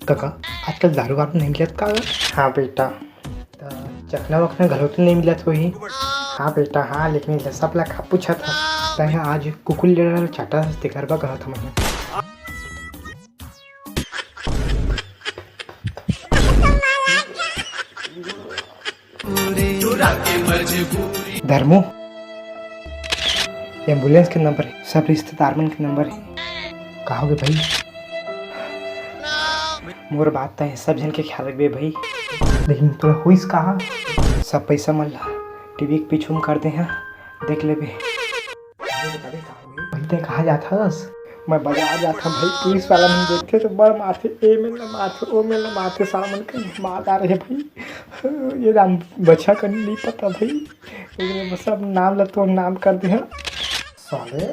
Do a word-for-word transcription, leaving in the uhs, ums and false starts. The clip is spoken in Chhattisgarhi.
कका, आजकल दारू वारू नहीं मिलत का? हाँ बेटा, त चखना वखना घलो तो नहीं मिलत होही। हाँ बेटा, हाँ, लेकिन ये सब ला का पूछत हस? तैं आज कुकुर ले चाटा हस, तेकर बर कहत हँव मैं। धर्मू, एम्बुलेंस के नंबर हे, सब रिश्तेदार मन के नंबर हे। का होगे भाई? मोर बात तैं सब झन के ख्याल रखबे भाई। लेकिन तोला होइस कहाँ? सब पैसा मन ला टीवी के पीछू में कर दे हँव, देख लेबे। भाई, तैं कहाँ जात हस? मैं बाजार जात हँव भाई, पुलिस वाला मन देखथे त बड़ मारथे, ए मेर ला मारथे, ओ मेर ला मारथे, साला मन कहीं मार डारे हे भाई। ये राम, बछिया कन नहीं पता भाई, लेकिन सब नाम ला तो नाम कर दे हँव। साले,